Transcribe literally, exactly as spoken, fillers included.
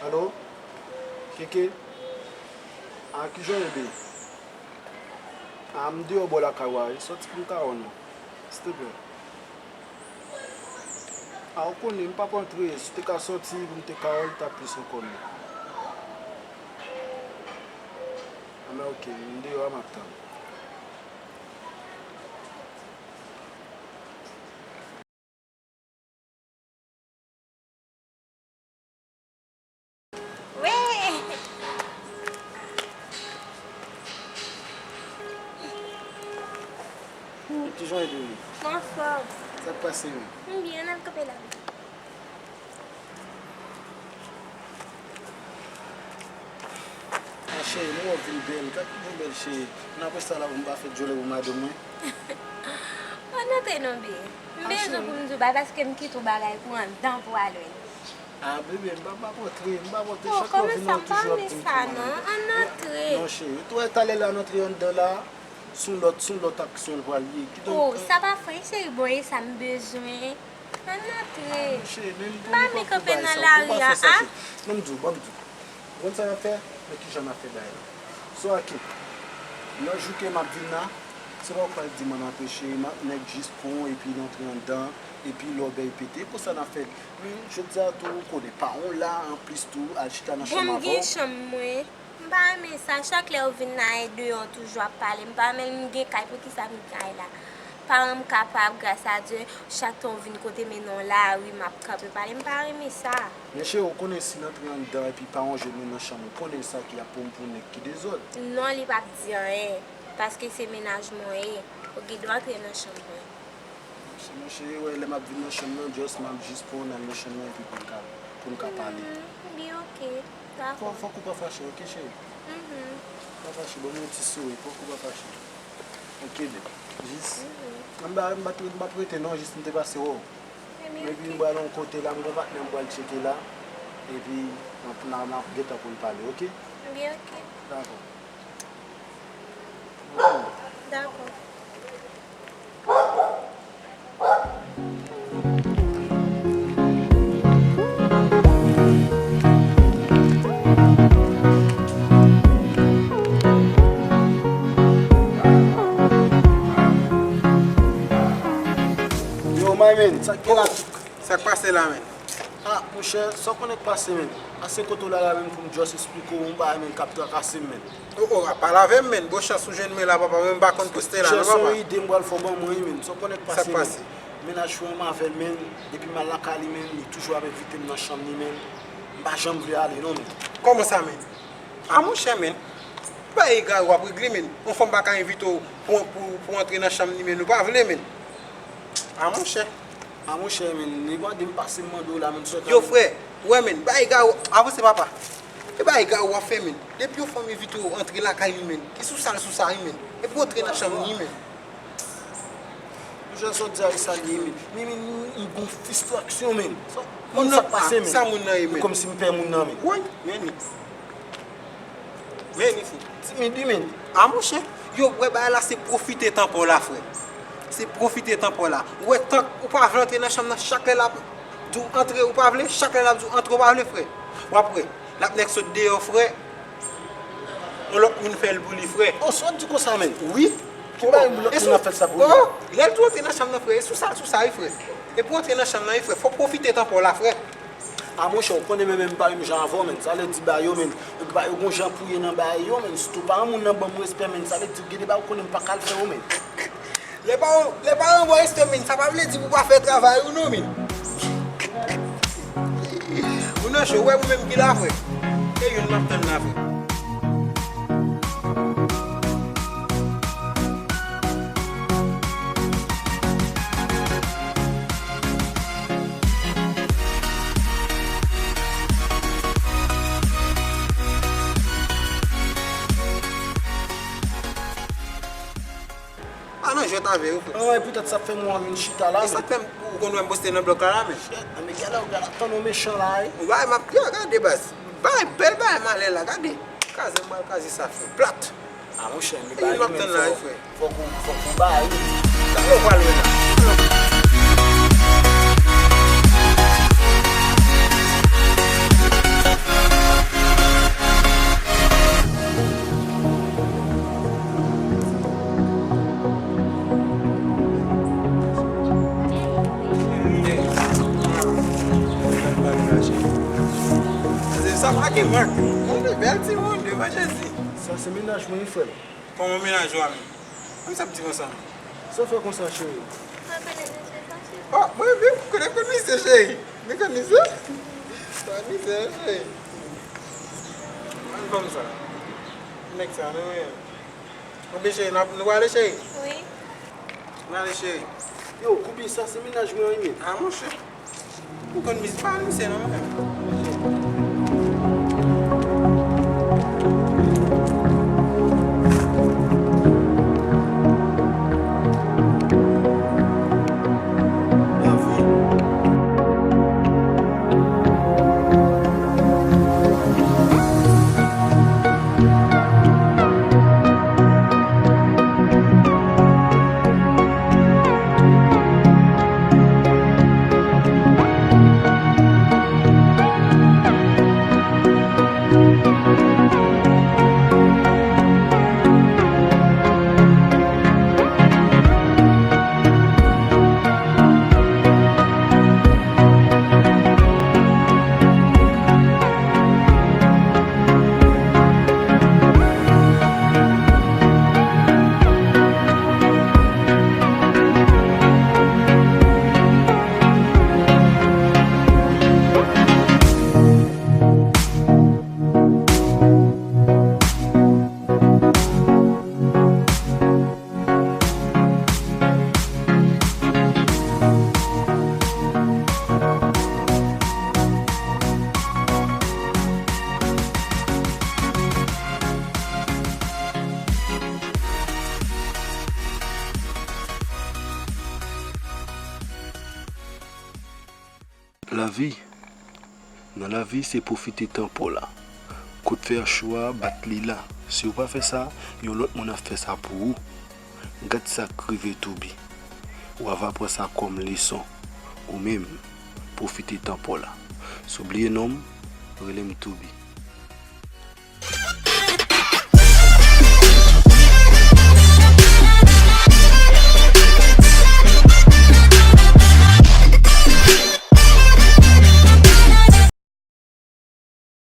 Alo? Keke? A, kijan w ye, bebe? A, m deyò bò lakay ou a, wi. Sòti pou m ka wè w non. Silteplè. A, ou konnen, m p ap antre. Si w te ka sòti pou m te ka wè l, t ap plis ankò non. A, men oke, m deyò a, m ap tann. Wi! Kijan w ye, bebe? M anfòm. Sa k pase, menm? M byen, n ap kanpe la. A, cheri, m wè w vin bèl. Gad kijan w bèl, cheri. N ap rete la pou m pa fè djòlè pou madanm mwen. Ann antre non, bebe. M bezwen pou m di w bagay, paske m kite yon bagay pou anndan pou al wè l. A, bebe, m pa, m p ap antre, m p ap antre. Chak lè w vin la, w toujou ap di m pou m antre. Ann antre. Non, cheri, ou wè talè la n antre anndan la, se yon lòt, se yon lòt aksyon l pral ye. Kidonk, sa pa fè, cheri, bon, e sa m bezwen. Ann antre. A, monchè, men m pa renmen kanpe nan lari a, a. Non, m di w, ban m di w. Ou konn sa n ap fè? Men kijan n ap fè bagay la. So, Akim, lòt jou ke m ap vin la, se pa ou k pral di m ann antre, cheri, m ap nèk jis pran w epi n antre anndan, epi lòbèy pete. E konsa n ap fè. Men, jodi a tou, ou konnen, pa w la, anplis tou, al chita nan chanm avè w. Bon, m gen chanm mwen. M pa renmen sa, chak lè ou vin la, e deyò toujou ap pale. M pa renmen l, m gen kay, poukisa m gen kay la? Paran m kapab, gras a Dye, chak tan ou vin kote m nan lari, m ap kanpe pale, m pa renmen sa. Men cheri, ou konnen si n antre anndan epi paran w jwenn nou nan chanm, ou konnen sa ki ap pou m pou nèg ki dezòd. Non, li p ap di anyen, paske se mennaj mwen ye. Ou gen dwa antre nan chanm mwen. Monchè, monchè, wè, lè m ap vin nan chanm nan, just m ap jis pran w al nan chanm nan epi pou n ka, pou n ka pale. Mhm, bi, oke, dakò. Fò, fòk ou pa fache, oke, cheri? Mhm. Pa fache, ban m yon ti souri, fòk ou pa fache. Oke, bebe. Jis, mhm, m pa, m pa t, m p ap rete non, jis m te pase wè w. Epi m pral yon kote la, m gon patnè m pral tcheke la. Epi n ap, n ap, n ap gentan pou n pale, oke? Bi, oke. Dakò. Dakò. Yo, my man, sa k gen la? Sa k pase la, man? Ah, monchè, sa w konnen k pase, man? Ase kote w la la menm pou m just esplike w, yon bagay, man, k ap trakase m, man. O, o, ap pale avè m, man. Bon chans ou jwenn mwen la, papa, men m pa konn poste la, non, papa. Monchè, se yon ide m pral fè w ban mwen, man. Sa w konnen k pase, man? Sa k pase? Mennaj frè m avè l, man. Depi m al lakay li, man, li toujou ap envite m nan chanm li, man. M pa janm vle ale, non, man. Kòman sa, man? Ah, monchè, man. Bay egare w ap regle, man. Yon fanm pa ka envite w pou, pou, pou antre nan chanm li, man. Ou pa vle, man. Ah, monchè. Ah, monchè, man, nèg w ap di m pase m mande w la, man, sòt. Yo, frè, wè, man, bay egare w, avanse, papa. E bay egare w ap fè, man. Depi yon fanm envite w antre lakay li, man, ki sou sa l sou sa, wi, man. Epi w antre nan chanm li, man. Monchè, sa w di a, e sa l ye, man. Men, man, m, m gon fristrasyon, man. Sa, moun nan, sa k pase, man? Sa moun nan ye, man? Kòmsi m pè moun nan, man. Wi, men li. Men li fou. Timid wi, men. Ah, monchè, yo, wè, bagay la se pwofite tan pa w la, frè. Se pwofite tan pa w la. Ou wè, tank ou pa vle antre nan chanm nan, chak lè l ap di w antre, ou pa vle, chak lè l ap di w antre, ou pa vle, frè. W ap wè, l ap nèk sot deyò, frè. Yon lòt moun fè l pou li, frè. Oh, sa w ap di konsa, men? Wi. Ki bagay lòt moun ap fè sa pou li? Oh, lè l di w antre nan chanm nan, frè, e sou sa, sou sa, wi, frè. E pou antre nan chanm nan, wi, frè, fò w pwofite tan pa w la, frè. Ah, monchè, ou konnen mwen menm m pa menm jan avè w, menm. Sa vle di ba yo, menm. Ba yo gon jan pou ye nan ba yo, menm. Sitou paran moun nan ban m respè, menm. Sa vle di gen de bagay ou konnen m pa ka al fè yo, menm. Lè paran, lè paran ba w respè, menm, sa pa vle di pou w pa fè travay ou non, menm. Ou nan cho, ou wè ou menm ki la, frè. E youn m ap tann la, frè. Al nan jwèt avè yo, frè. Anmwey, poutèt sa fè m wè w vin chita la, men. E sa fè m, ou konn wè m poste nan blòk la, la, men. Shit, men gade, gade, tann yon mechan la, wi. Ou bay m ap, yo, gade, baz. Bay, bèl bay malè la, gade. Kaze m pral kaze sa, frè. Plat. Ah, monchè, li bay yo, men, fò, fòk ou, fòk ou bay. Yo pral wè la. Apa gen mank? Moun de bèl timoun, devan Jezi. Sa se mennaj mwen, wi, frè m. Kòman mennaj ou a menm? Kòman sa ap di konsa? Sa fè konsa, cheri? Mwen konnen misye sa, cheri. Oh, mwen, mwen konnen, konnen misye, cheri. Mwen konnen misye. Sa misye, cheri. Ann fè m sa. Nèg sa, non, wi. Oubyen cheri, n ap, nou prale cheri? Wi. N ale cheri. Yo, Koubi, sa se mennaj mwen an wi. Ah, monchè. Ou konn mizik pa misye non, mwen. Lavi. Nan lavi, se pwofite tan pa w la. Kot fè cho a, bat li la. Si w pa fè sa, yon lòt moun ap fè sa pou ou. Gad sa k rive Toubi. W a va pran sa kòm leson. Ou menm, pwofite tan pa w la. Si w bliye non m, rele m Toubi.